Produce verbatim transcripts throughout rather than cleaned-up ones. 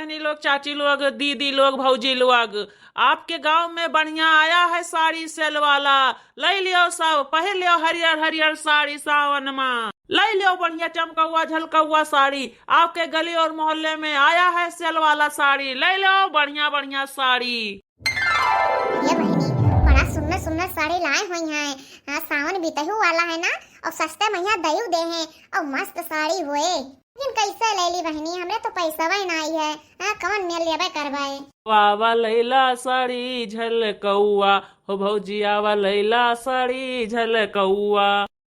बहनी लोग, चाची लोग, दीदी लोग, भौजी लोग, आपके गांव में बढ़िया आया है साड़ी सेल वाला, लइ लियो सब, पहिर लियो हरियर हरियर साड़ी सावन मा, लइ लियो बढ़िया चमकौआ झलकौआ साड़ी। आपके गली और मोहल्ले में आया है सेल वाला साड़ी, लइ लियो बढ़िया बढ़िया साड़ी। ये बहिनी, बड़ा सुन्नर सुन्नर साड़ी लाए हुई हैं। हाँ, सावन बीतहू वाला है ना, और सस्ते महिया दयू दे हैं, और मस्त साड़ी हुए। लेकिन कैसे ले ली बहिनी, हमरे तो पैसवा ही नाई है। हाँ, कौन मेल लेबे करबे? आवा लैला साड़ी झलकौआ, हो भौजी आवा लैला साड़ी झलकौआ।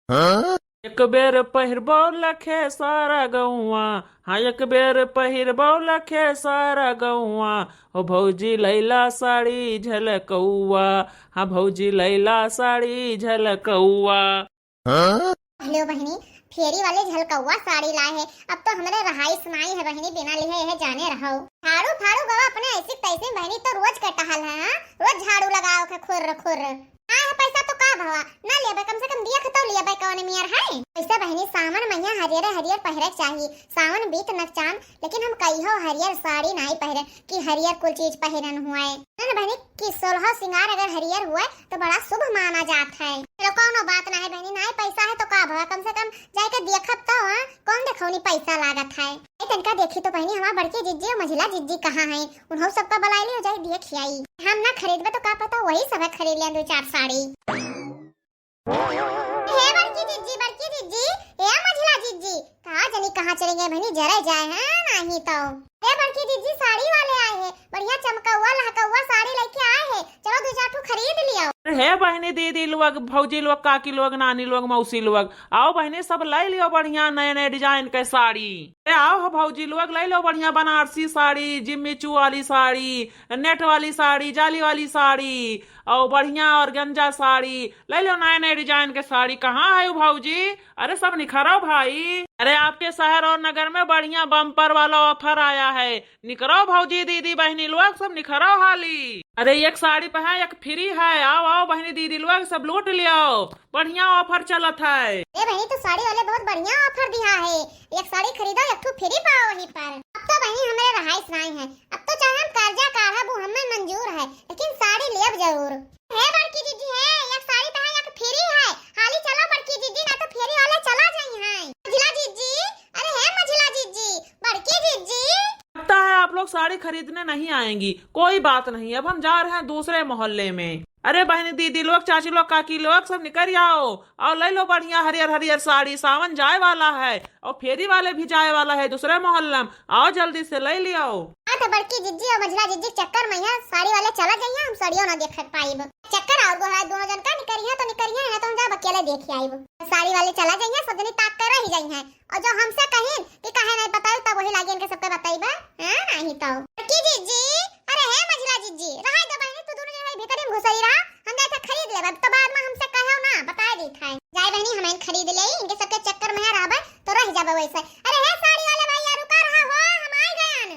हाँ? एक बेर पहिरबौ लखे सारा गौआ, हाँ, एक बेर पहिरबौ लखे सारा गौआ, हो भौजी लैला साड़ी झलकौआ, हाँ भौजी लैला साड़ी झलकौआ। हाँ? हेलो बहिनी, फेरी वाले झलकौआ साड़ी लाए है। अब तो हमरे रहाइश नाई है बहिनी, बिना लिहे यह जाने रहो। झाड़ू फाड़ू गवा अपने ऐसी तैसी बहिनी, तो रोज के टहल है, हाँ? रोज झाड़ू लगाओ के खुर्र खुर्र। ना है पैसा तो का भवा, ना लेबे, कम से कम दिया खतौ लिया बे कौन मियर है। वैसे बहिनी सावन मैया हरियर हरियर पहिरे के चाही, सावन बीत न चांद, लेकिन हम कहियो हरियर साड़ी नाई पहिरे कि हरियर कुल चीज पहिरन हुए। ना ना बहिनी कि सोलह सिंगार अगर हरियर हुए तो बड़ा शुभ माना जात है। चलो कौनो बात ना है बहिनी, नाई पैसा है तो का भवा, कम से कम जाके देखब तो, हाँ? कौन देखौनी पैसा लागत है। ए, तनिका देखी तो बहिनी, हमार बड़की जिज्जी और मझिला जिज्जी कहाँ हैं? उन्हों सबका बुलाई लियो, जाई देख आई। हम ना खरीदबे तो का पता वही सब खरीद लिया दो चार साड़ी। हे बड़की जिज्जी, बड़की जिज्जी, हे मझिला जिज्जी, का जनी कहाँ चली गए बहिनी, जरे जाए हैं नाही तो। हे बड़की जिज्जी, साड़ी वाले आए हैं, बढ़िया चमकौआ लहकौआ साड़ी लेके आए हैं, चलो दो चार ठो खरीद लियो। अरे हे बहिनी, दीदी लोग, भौजी लोग, काकी लोग, नानी लोग, मौसी लोग, आओ बहिनी, सब लइ लियो बढ़िया नए नए design के साड़ी। ए, आओ हो भौजी लोग, लइ लो बढ़िया बनारसी साड़ी, जिम्मी चू वाली साड़ी, net वाली साड़ी, जाली वाली साड़ी, और बढ़िया organza साड़ी, लइ लो नए नए design के साड़ी। कहाँ है उ भौजी? अरे सब निखरो भाई। अरे आपके शहर और नगर में बढ़िया bumper वाला offer आया है, निकरो भौजी, दीदी, बहिनी लोग सब निकरो हाली। अरे एक साड़ी पे है, एक free है। आओ, आओ बहिनी, दीदी लोग सब लूट लियो, बढ़िया offer चलत है। ए बहिनी, तो साड़ी वाले बहुत बढ़िया offer दिया है, एक साड़ी खरीदो, एक ठो free पाओ वहीं पर। अब तो बहिनी हमरे रहाइश नाई है, अब तो चाहे हम कर्जा काढ़ब, वो हमें मंजूर है, लेकिन साड़ी लेब जरूर। हे बड़की जिज्जी, हे, एक साड़ी पे है, एक free है, हाली चलो बड़की जिज्जी, ना तो फेरी वाले चला जाई हैं। मझिला जिज्जी, अरे हे मझिला जिज्जी, बड़की जिज्जी। लगता है आप लोग साड़ी खरीदने नहीं आएंगी, कोई बात नहीं, अब हम जा रहे हैं दूसरे मोहल्ले में। अरे बहनी, दीदी लोग, चाची लोग, काकी लोग, सब निकल आओ और लइ लो बढ़िया हरियर हरियर साड़ी, सावन जाए वाला है और फेरी वाले भी जाए वाला है दूसरे मोहल्ला में, आओ जल्दी से लइ लियो। हाँ तो बड़की जिज्जी और मझिला जिज्जी चक्कर में यहाँ साड़ी वाले चला जाइए, हम साड़ियों ना देख पाइब। चक्कर और गोहराए दोनों जन का निकरिया तो निकरिया है, तो हम जाब अकेले देख आइब। साड़ी वाले चला जाइए, सब जनी ताक कर रही जाइए, और जो हमसे कहिन कि काहे नहीं बताई, तब वही लागे इनके सबके बताइब। हाँ, नहीं तो। बड़की जिज्जी, अरे हे मझिला जिज्जी, रहाई दो बहनी, तू दोनों जने भीतर में घुसई रहा, हम जाए थे खरीद लेब, तो बाद में हमसे कहो ना, बताए दी था। जाए बहनी, हम इन खरीद ले, इनके सबके चक्कर में रहबे तो रह जाबे वैसे। अरे हे साड़ी वाले भैया, रुका रहा हो, हम आए गए।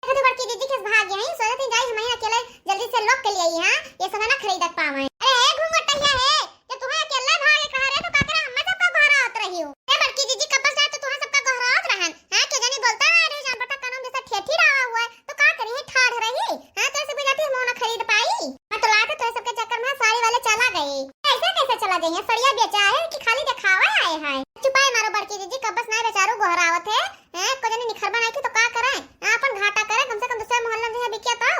देखो तो बड़की जिज्जी के भाग गई, सोचत ही जाई हम अकेले जल्दी से लोग के लिए आई, हाँ, ये सब ना खरीदत पावे। अरे हे घूंघटैया हे, जब तुम्हें अकेले भागे कहा रहे तो का करे, हमें सबका गोहरावत रही हो। ए बड़की जिज्जी, कब से तो तुम्हें सबका गोहरावत रहन, हाँ, के जानी बोलता रहे, जान पता कानून जैसा ठेठी रहा हुआ है, तो का करी है, ठाढ़ रही, हाँ, तो ऐसे बुझाती हम ना खरीद पाई। मैं तो लाते तो सबके चक्कर में साड़ी वाले चला गई। ऐसे कैसे चला जाइए, सड़िया बेचा है कि खाली दिखावे आए हैं? चुपाई मारो बड़की जिज्जी, कब से ना बेचारू गोहरावत है, हैं, को जानी निखरबा नहीं की तो का करे, हाँ, अपन घाटा करे, कम से कम दूसरे मोहल्ला में जो है बिकिया तो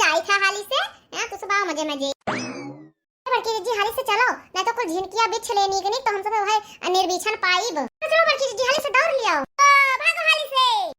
जाई था हाली से, हाँ, तू सब आओ मजे मजे। बड़की जिज्जी हाली से चलो, नहीं तो कुछ झिनकिया बिछ लेनी के नहीं तो हम सब वही निर्बिछन पाइब। तो चलो बड़की जिज्जी हाली से दौड़ लियो। ओ, भागो हाली से।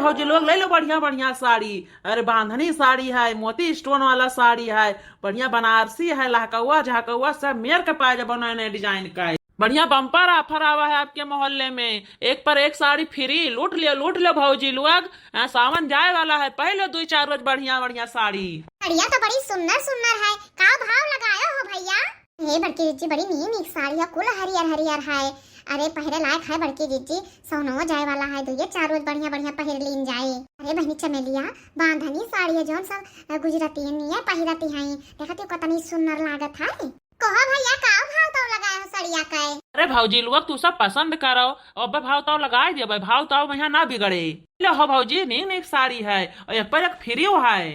भौजी लोग लइ लो बढ़िया बढ़िया साड़ी, अरे बांधनी साड़ी है, मोती stone वाला साड़ी है, बढ़िया बनारसी है, लहकौआ झहकौआ सब मेर के पाए जब नए नए design का है। बढ़िया bumper offer आवा है आपके मोहल्ले में, एक पर एक साड़ी free, लूट लियो, लूट लियो भौजी लोग। हाँ, सावन जाए वाला है, पहले दो चार रोज बढ़िया बढ़िया साड़ी। साड़िया तो बड़ी सुन्नर सुन्नर है, का भाव लगायो हो भैया? हे बड़की जिज्जी, बड़ी नीक नीक साड़ी है, कुल हरियर हरियर है। अरे पहिरे लायक है बड़की जिज्जी, सौनो जाए वाला है, दुइये चार रोज बढ़िया बढ़िया पहिर लीन जाए। अरे बहनी चमेलिया, बांधनी साड़ी है जौन सब, अ, गुजरती है नियर पहिरती हैं, देखती हो कतनी सुन्नर लागत है। कहो भैया, का भाव ताव लगाए हो सड़िया के? अरे भौजी लोग, तू सब पसंद करो, अब भाव ताव लगाए देबे, भाव ताव में यहाँ ना बिगड़े। देखो भौजी, नीक नीक साड़ी है और एक पर एक फ्री है।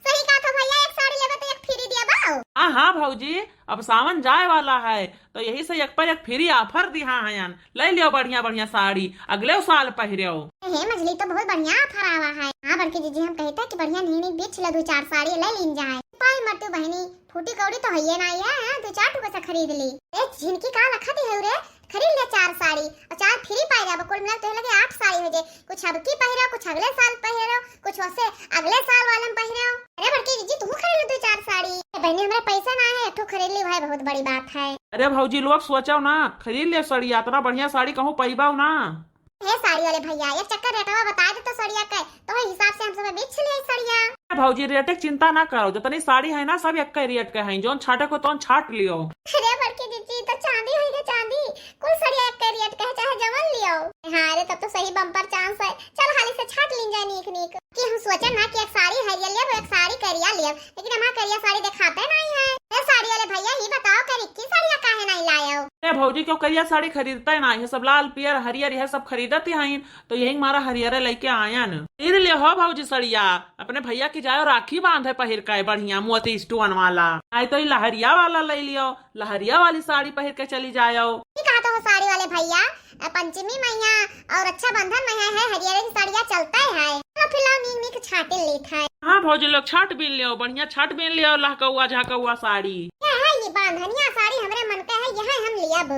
सही कहत हो भैया, एक साड़ी लेबे तो एक फ्री दिया बा। हाँ हाँ भौजी, अब सावन जाए वाला है, तो यही से एक पर एक फ्री offer दिहा हयन। ले लियो बढ़िया बढ़िया साड़ी, अगले साल पहिरेओ। हे मझली, तो बहुत बढ़िया offer आवा है। हाँ बड़की जीजी, हम कहित है कि बढ़िया नीक नीक बिछ लो, दो चार साड़ी ले लीन जाए। पाई मरतू बहिनी, फूटी कौड़ी तो हइये नाई है, हाँ, दो चार ठो पैसा खरीद ली। ए झिनकी, का लखत है रे? खरीद ले चार साड़ी और चार फ्री पाए जाबो। कुल मिला के तोहे लगे आठ साड़ी हो जाए। कुछ अबकी पहिरो, कुछ अगले साल पहिरो, कुछ वैसे अगले साल वाले में पहिरो। अरे बड़की जीजी, तू खरीद ले दो चार साड़ी। ए बहनी, हमरा पैसा ना है, एक ठो खरीद ली भाई, बहुत बड़ी बात है। अरे भौजी लोग, सोचो ना, खरीद ले साड़ी, इतना बढ़िया साड़ी कहूँ पैबाओ ना। हे साड़ी वाले भैया, एक चक्कर रेटवा बता दे तो सड़िया के, तो वही हिसाब से हम सब बेच लिए सड़िया। ए भौजी, रेट के चिंता ना करो, जितनी साड़ी है ना, सब एक रेट के हैं, जौन छाटे को तौन छाट लियो। अरे बड़की जीजी, तो चांदी होई गे चांदी, कुल सड़िया एक रेट के है, चाहे जवन लियो। हाँ रे, तब तो सही bumper chance है। चल हाली से छाट लीन जाए नीक नीक। कि हम सोचे ना कि एक साड़ी हरिया लियब, एक साड़ी करिया लियब, लेकिन हमार करिया साड़ी देखाते नहीं है। ए साड़ी वाले भैया, ही बताओ कि रिक्की साड़िया काहे नहीं लायो? ए भौजी, क्यों करिया साड़ी खरीदते ना है, सब लाल पियर हरियर यह सब खरीदत ही हैं, तो यही मारा हरियर लेके आयन। खरीद ले हो भौजी सड़िया, अपने भैया की जाओ राखी बांधे पहिर के बढ़िया मोती stone वाला, नहीं तो ये लहरिया वाला ले लियो। लहरिया वाली साड़ी पहिर के चली जायो। ई कहा तो हो साड़ी वाले भैया, अ, पंचमी मइया और रक्षाबंधन मइया है, हरियर ही साड़िया चलता है। तो फिर लाओ नीक नीक छाटे लेत है। हाँ भौजी लोग, छाट बीन लियो, बढ़िया छाट बीन लियो, लहकौआ झकौआ साड़ी। यह है ये बांधनिया साड़ी हमरे मन के है, यह हम लियब।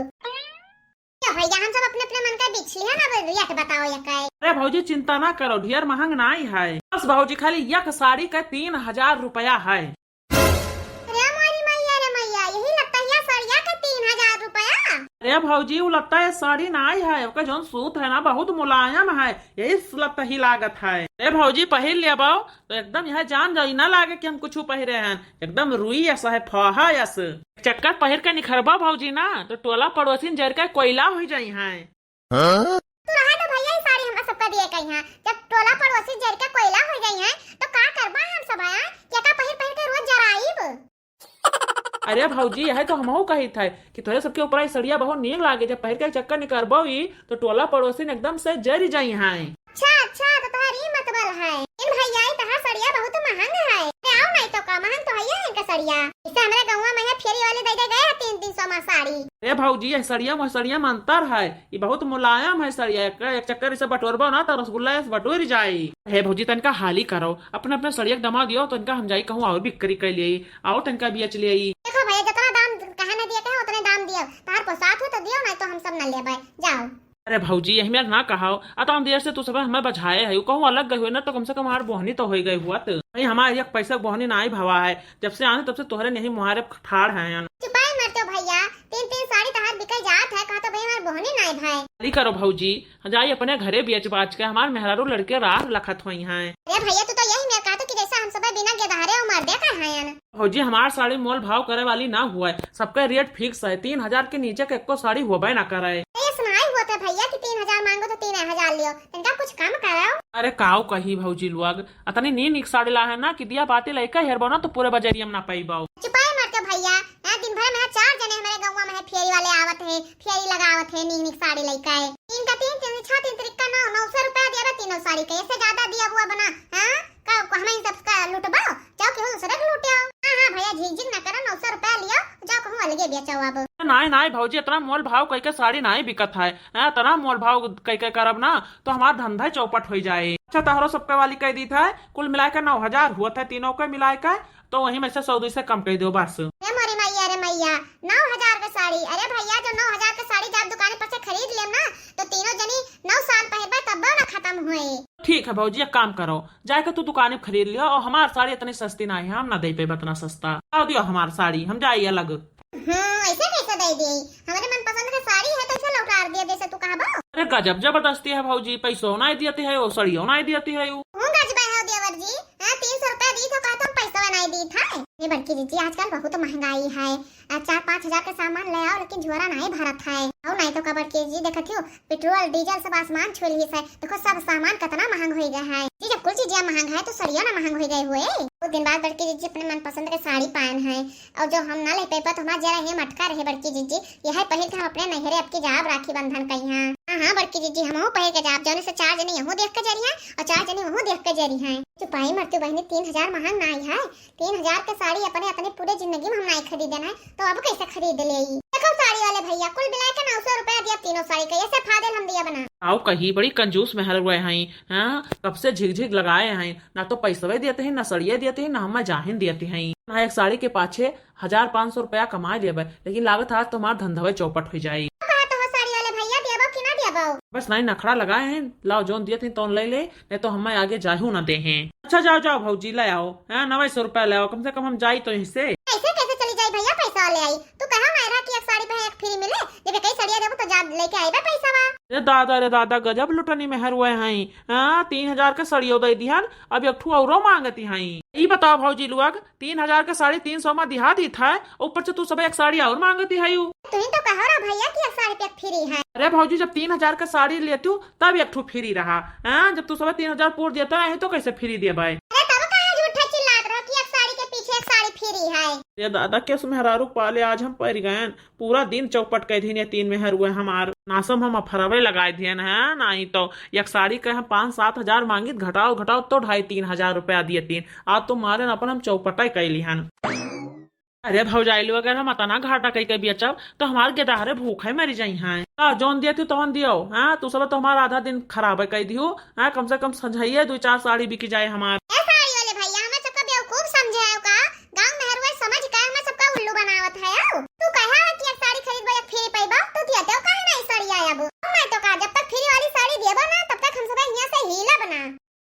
क्या भैया, हम सब अपने अपने मन के बिछ लिया ना, अब रेट बताओ ये का है। अरे भौजी चिंता ना करो, ढेर महंग नाई है। बस भौजी खाली एक साड़ी का तीन हजार रुपया है। अरे मोरी मैया रे मैया, यही लत्तहिया सड़िया के तीन हजार रुपया? अरे भौजी, वो लत्ता ये साड़ी नाई है, ओकर जौन सूत है ना, बहुत मुलायम है, यही लत्तही लागत है। अरे भौजी, पहिर लेबो तो एकदम यह जान जाई, ना लागे कि हम कुछ पहिरे हैं, एकदम रुई यस है, फहा यस। चक्कर पहिर के निखरबो भौजी ना, तो टोला पड़ोसिन जर के कोयला हो जाई हैं। हाँ? तू रहा तो भैया, ई साड़ी हमरा सबका दिए कही है। जब टोला पड़ोसी जर के कोयला हो गई है, तो का करबा हम सब आया? क्या का पहिर पहिर के रोज जराइब? अरे भौजी, यह तो हमहू कहित है कि तोहरे सबके ऊपर ई सड़िया बहुत नीक लागे। जब पहिर के चक्कर निकरबो ई, तो टोला पड़ोसी एकदम से जरी जाई हैं। अच्छा, अच्छा, तो तोहार ई मतबल है। इन भैया, ई तोहार सड़िया बहुत महंग है। अरे आओ नहीं तो का, महंग तो है इनका सड़िया। इसे हमरे गौवा में फेरी वाले दे दे गए हैं तीन तीन सौ में साड़ी। अरे भौजी, यह सड़िया मोर सड़िया में अंतर है, ये बहुत मुलायम है सड़िया। एक, एक चक्कर इसे बटोरबो ना तो रसगुल्ला इसे बटोर जाई। हे भौजी, तनका हाली करो, अपने अपने सड़िया के दमा दियो, तनका हम जाई कहूँ और बिक्री कर लिए, और तनका बेच लिए। देखो भैया, जितना दाम कहे ना दिए कहे उतने दाम दियो, तार पोसात हो तो दियो, नहीं तो हम सब न लेबे, जाओ। अरे भौजी, यही में ना कहाओ, अतन देर से तू सब हमें बझाए है, कहूँ अलग गए हुए ना तो कम से कम हमार बोहनी तो हो गए हुआ। तो भाई, हमारे एक पैसा बोहनी ना ही भवा है, जब से आने तब से तोहरे नहीं मुहारे ठाड़ हैं। चुपाई मर जाओ भैया, तीन तीन साड़ी तहार बिके जात है, कहा तो भाई हमार बोहनी ना ही भाई। खाली करो भौजी, जाई अपने घरे बेच बाच के, हमार मेहरारू लड़के राह लखत होई हैं। अरे भैया, तू तो यही मेर कहत हो कि जैसे हम सब बिना गेदहरे और मर्दे का हैं। भौजी, हमार साड़ी मोल भाव करे वाली ना हुए, सबके रेट फिक्स है, तीन हजार के नीचे के एको साड़ी होबे ना करे। ये सुनाई होत है भैया कि तीन हजार मांगो तो तीन हजार लियो, तनका कुछ कम करो। अरे काऊ कही भौजी लोग, अतनी नीक नीक साड़ी ला है ना कि दिया बाती लइका हेरबो ना तो पूरे बजरिया में ना पइबो। चुपाई मर के भैया, यहाँ दिन भर में यहाँ चार जने हमारे गौवा में है, फेरी वाले आवत है, फेरी लगावत है, नीक नीक साड़ी लइका है। तीन का तीन, तीन छह, तीन तिरिक्का नौ, नौ सौ रुपया दिया बा तीनों साड़ी के, इससे ज्यादा दिया हुआ बना, हाँ? का हमें इन सब का लुटबो? जाओ केहू दूसरे के लुटियो। हाँ, हाँ भैया, झिझक न करो, नौ सौ रुपया लियो, जाओ कहूँ अलगे बेचो अब। नाई, नाई भौजी, इतना मोल भाव कइके साड़ी नाई बिकत है। हाँ, इतना मोल भाव कइके करब ना, तो हमार धंधा चौपट हो जाए। अच्छा, तहरो सबके वाली कह दी था, कुल मिलाए के नौ हजार हुआ था, तीनों के मिलाए के, तो वही में से सौ दो से कम कह दो बस। हे मोरी मैया रे मैया, नौ हजार के साड़ी। अरे भैया, जो नौ हजार के साड़ी जब दुकाने पर से खरीद लेम ना, तो तीनों जनी नौ साल पहिरबे तब्बो ना खत्म होए। ठीक है भौजी, एक काम करो, जाके तू दुकाने खरीद लियो, और हमार साड़ी इतनी सस्ती ना है, हम ना दे पे इतना सस्ता। आओ दियो हमार साड़ी, हम जाई अलग। हम्म, ऐसे कैसे दे दी? हमारे मनपसंद के साड़ी है तो इसे लौटा दिया जैसे तू कहबो। अरे गजब जबरदस्ती है भौजी, पैसो ना दियती है, वो सड़ियो ना दियती है। वो गजब है देवर जी, हाँ, तीन सौ रुपया दी तो कहा तुम पैसवा नहीं दी था। ये बड़की जीजी, आजकल बहुत महंगाई है, आ, चार पाँच हजार के सामान ले आओ, लेकिन झोरा नहीं भरत है। और नहीं तो का बड़की जी, देखत हो, पेट्रोल, डीजल सब आसमान छू लिहिस है। देखो, सब सामान कितना महंग हो गया है। जी, जब कुल चीजें महंग है, तो सड़िया ना महंग हो गए हुए। बहुत दिन बाद बड़की जीजी अपने मनपसंद के साड़ी पायन है, और जो हम ना ले पेबा तो हमार जरा ये मटका रहे बड़की जीजी, यह पहिर के हम अपने नैहरे अब की जाब राखी बंधन कइहाँ। हाँ हाँ बड़की जीजी, हमहू पहिर के जाब, जौने से चार जने यहू देख के जरिहैं और चार जने वहू देख के जरिहैं। चुपाई मरतू बहिनी, तीन हजार महंग नाई है, तीन हजार के साड़ी अपने, अपने पूरे जिंदगी में हम नाई खरीदन है, तो अब कैसे खरीद लेई? देखो साड़ी वाले भैया, कुल मिला के नौ सौ रुपया दिया तीनों साड़ी के, ऐसे फाजिल हम दिया बना। आओ कही, बड़ी कंजूस मेहरुए हैं, हाँ, कब से झिकझिक लगाए हैं, ना तो पैसवे देते हैं, ना सड़िए देते हैं, ना हमें जाहिन देते हैं। ना एक साड़ी के पाछे हजार पाँच सौ रुपया कमा लेबे, लेकिन लागत आज तुम्हार धंधवे चौपट हो जाई। का कहत हो साड़ी वाले भैया, देबो कि ना देबो? बस नाई नखड़ा लगाए हैं, लाओ जौन दिए थे तौन ले ले, नहीं तो हमें आगे जाहू ना दे हैं। अच्छा जाओ जाओ भौजी, ले आओ, हाँ, नौ सौ रुपया ले आओ, कम से कम हम जाई तो यहीं से। ऐसे कैसे चली जाई भैया, पैसा ले आई? तू कहा मायरा कि एक साड़ी पे एक फ्री मिले, जब कई साड़ियाँ देबो तो जा लेके आईबे पैसा बा। रे दादा रे दादा, गजब लुटनी मेहरुए हैं, हाँ, तीन हजार के सड़ियो दे दिहन, अब एक ठू औरो मांगती हैं। ई बताओ भौजी लोग, तीन हजार के साड़ी तीन सौ में दिहा दीत है, ऊपर से तू सब एक साड़ी और मांगती है यू। तू ही तो कहो रहा भैया कि एक साड़ी पे एक फ्री है। अरे भौजी, जब तीन हजार के साड़ी लेतू तब एक ठू फ्री रहा, हाँ? जब तू सब तीन हजार पूर देता है तो कैसे फ्री दे भाई? अरे तब काहे झूठे चिल्लात रहो कि एक साड़ी के पीछे एक साड़ी फ्री है? ये दादा, केस मेहरारू पाले आज हम पड़ गए, पूरा दिन चौपट कइ दिहिन ये तीन मेहरुए हमार। नासम हम अफरवे लगाए दिहन है, नाहीं तो एक साड़ी के हम पाँच सात हजार मांगित, घटाओ घटाओ तो ढाई तीन हजार रुपया दिए तीन। आज तो मारे न अपन हम चौपटाई कइ लिहन। अरे भौजाई लोग, अगर हम अतना घाटा कइ के बेचब तो हमार गेदहरे भूखे मरि जइहैं। तो जौन दिए तू तवन दियो, हाँ, तू सब तो हमार आधा दिन खराब कइ दिहू, हाँ, कम से कम संझइये दो चार साड़ी बिक जाए हमार। ए साड़ी वाले भैया, हमें सबका बेवकूफ समझे हो का? गाँव मेहरुआ समझ के हमें सबका उल्लू बनावत है हो। तू कहा है कि एक साड़ी खरीदबो या फ्री पइबो, तू दिया तो काहे नहीं साड़ी आया वो? मैं तो कहा जब तक फ्री वाली साड़ी देबो ना तब तक हम सब यहाँ से हिलब ना।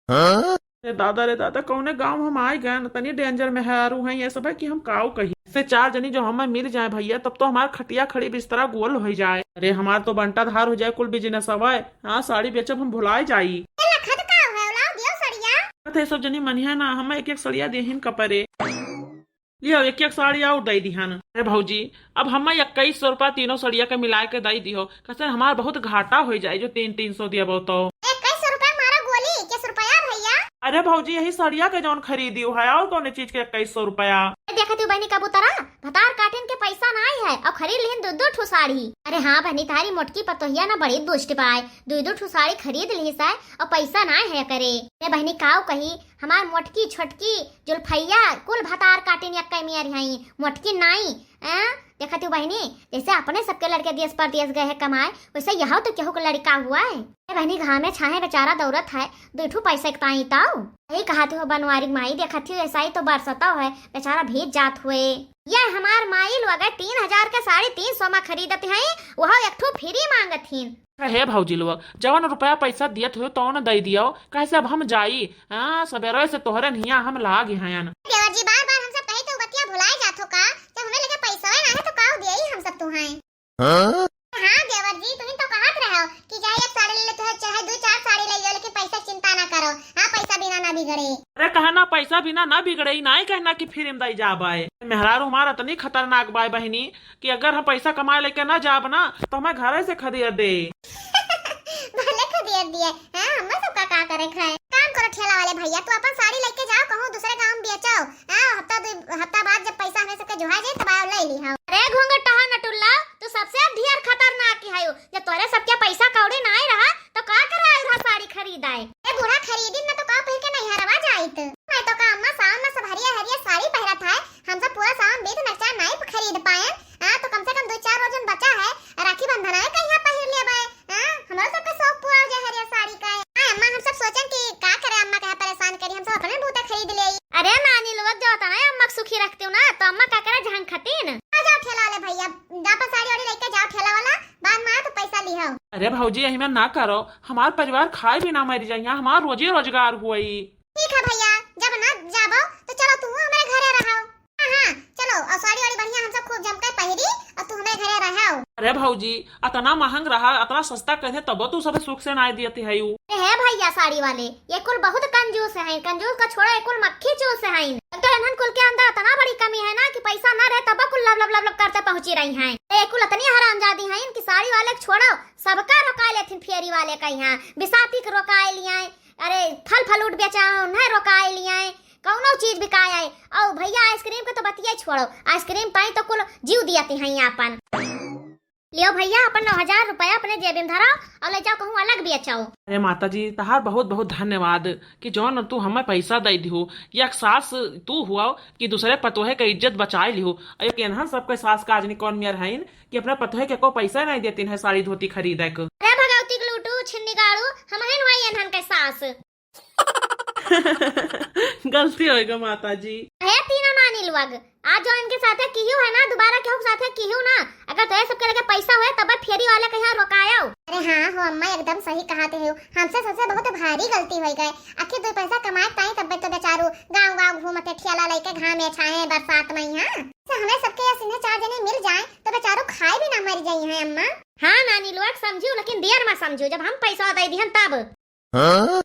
हाँ? रे दादा रे दादा, कौने गाँव हम आए गए न, तनी डेंजर मेहरारू हैं ये सब है कि हम काऊ कही। से चार जनी जो हमें मिल जाए भैया, तब तो हमार खटिया खड़ी बिस्तरा गोल हो जाए। अरे हमार तो बंटा धार हो जाए कुल बिजनेस हवाए। हाँ, साड़ी बेचब हम भुलाए जाई। ए लखत का है, लाओ दियो सड़िया। कहते सब जनी मनिहा ना, हम एक एक सड़िया देहिन कपरे। लियो, एक एक साड़ी और दे दिहन। अरे भौजी, अब हम इक्कीस सौ रुपया तीनों सड़िया के मिलाए के दे दिहो, कैसे हमार बहुत घाटा हो जाए जो तीन तीन सौ दिया बहुत। इक्कीस सौ रुपया मारा गोली, इक्कीस रुपया भैया। अरे भौजी, यही सड़िया के जौन खरीदी है और कौन चीज के इक्कीस सौ रुपया? ए, देखत हूँ बहनी कबूतरा, भतार काटिन के पैसा नाई है और खरीद लिहिन दो दो ठो साड़ी। अरे हाँ बहनी, तारी मोटकी पतोहिया ना बड़ी दुष्ट बाय, दो दो ठो साड़ी खरीद लिहिस है और पैसा नाई है करे। ए बहनी काऊ कही, हमार मोटकी छोटकी जुल्फैया कुल भतार काटिन यक्कै मियर हई, मोटकी नाई। हैं? देखत हूँ बहिनी, जैसे अपने सबके लड़के देश परदेश गए हैं कमाए, वैसे यहौ तो केहू के लड़का हुआ है। ए बहिनी, घामे छाहे बेचारा दौड़त है, दुइ ठू पैसा के ताई ताऊ। यही कहत हूँ बनवारी माई, देखत हूँ ऐसा ही तो बरसतौ है, बेचारा भीज जात हुए। ये हमार माई लोग तीन हजार के साड़ी तीन सौ में खरीदत हैं, वह एक ठू फ्री मांगत हिन। हे भौजी लोग, जवन रुपया पैसा दियत हो तौन दे दियो, कैसे अब हम जाई? हाँ, सबेरे से तोहरे हियाँ हम लाग हयन। देवर जी, बार बार हम सब कही तो बतिया भुलाए जात हो का? जब हमें लगे पैसा है ना है तो काऊ दिए हम सब तुहाई। हाँ? हाँ देवर जी, तुम तो कहत रहो कि चाहे एक साड़ी ले लो, चाहे, चाहे दो चार साड़ी ले लो, लेकिन पैसा चिंता ना करो। हाँ, पैसा बिना ना बिगड़े। अरे कहा ना, पैसा बिना ना बिगड़े, ई नाई कहना कि फ्री में दई जाबाए। मेहरारू हमार अतनी खतरनाक बाय बहिनी, कि अगर हम पैसा कमाए लेके ना जाब ना, तो हमें घरे से खदेड़ दे। भले खदेड़ दिए, हैं, हमें सबका का करे खाए। काम करो ठेला वाले भैया, तू अपन साड़ी लेके जाओ, कहूँ दूसरे गाँव में बेचो। हाँ, हफ्ता दो हफ्ता बाद जब पैसा हमें सबके जुहा जाए, तब आओ ले ली हम। अरे घूंघट टहा नटुल्ला, तू सबसे ढेर खतरनाक की है। जब तोरे सबके पैसा कौड़ी ना आए रहा, तो का करे आए रहा साड़ी खरीदाए? ए बूढ़ा, खरीदी न तो का पहिर के नैहरवा जाइत। मैं तो का अम्मा सावन में सब हरिया हरिया साड़ी पहिरत है, हम सब पूरा सावन बीत नचा नाई खरीद पाए। हाँ, तो कम से कम दो चार रोजन बचा है, राखी बंधन है कहीं पहिर लेबे। हाँ, हमरो सबके शौक पूरा हो जाए हरिया साड़ी का। हाँ अम्मा, हम सब सोचन कि का करे अम्मा कहे परेशान करी, हम सब अपने बूते खरीद ले। अरे नानी लोग, जो होता ना अम्मा के सुखी रखती हूँ ना, तो अम्मा का करे झंखतीन। आ जाओ ठेला वाले भैया, जा पर साड़ी वाड़ी लेके जाओ ठेला वाला, बाद में आए तो पैसा लिहो। अरे भौजी, यही में ना करो, हमार परिवार खाए बिना मर जाए, यहाँ हमार रोजी रोजगार हुई। ठीक है भैया, जब ना जाबो तो चलो तू हमारे घरे रहो। हाँ, हाँ, चलो, और साड़ी वाड़ी बढ़िया हम सब खूब जम के पहिरी और तू हमारे घरे रहो। अरे भौजी, अतना महंग रहा, अतना सस्ता कहे तबो तू सब सुख से नाई दियत है यू। अरे हे भैया साड़ी वाले, ये कुल बहुत कंजूस है, कंजूस का छोड़ा, ये कुल मक्खी चूस है। तो इन्हन कुल के अंदर इतना बड़ी कमी है ना कि पैसा ना रहे तबो कुल लब लब लब लब करते पहुंची रही हैं। ये कुल इतनी हरामजादी हैं कि साड़ी वाले के छोड़ो, सबका रोका लेथिन फेरी वाले का यहाँ, बिसाती के रोका लिया, अरे फल फ्रूट बेचा उन्हें रोका लिया, कौनो चीज बिकाए आए। और भैया, आइसक्रीम के तो बतिया छोड़ो, आइसक्रीम पाई तो कुल जीव दिया ती हैं आपन। लियो भैया, अपन नौ हजार रुपया अपने जेबे में धरो और ले जाओ कहूँ अलग बेचो। अरे माता जी, तहार बहुत बहुत धन्यवाद कि जौन तू हमें पैसा दे दिहो। एक सास तू हुआ कि दूसरे पतोहे के इज्जत बचाए लिहो। एक एनहन सबके सास का आजनी कौन मेर हईन कि अपने पतोहे के को पैसा नहीं देतीन है साड़ी धोती खरीदे के। अरे भगवती के लूटू, छिन्नी गाड़ू, हम हन वही एनहन के सास। गलती होएगा माता जी। हे तीना नानी लोग, आज जो इनके साथे किहू है ना, दोबारा केहू के साथे किहू ना। अगर तोहे सबके लगे पैसा होए, तब फेरी वाले के यहाँ रोकायो। अरे हाँ हो अम्मा, एकदम सही कहा थे हो। हमसे सबसे बहुत भारी गलती हो गए। आखिर दो पैसा कमाए ताई तब तो बेचारू गांव गांव घूमते ठेला लेके घामे छाए बरसात में यहाँ। से हमें सबके ये सीने चार जने मिल जाए तो बेचारू खाए भी ना मर जाई हैं अम्मा। हाँ नानी लोग समझू, लेकिन देर में समझू, जब हम पैसा दे दिहन तब। हाँ?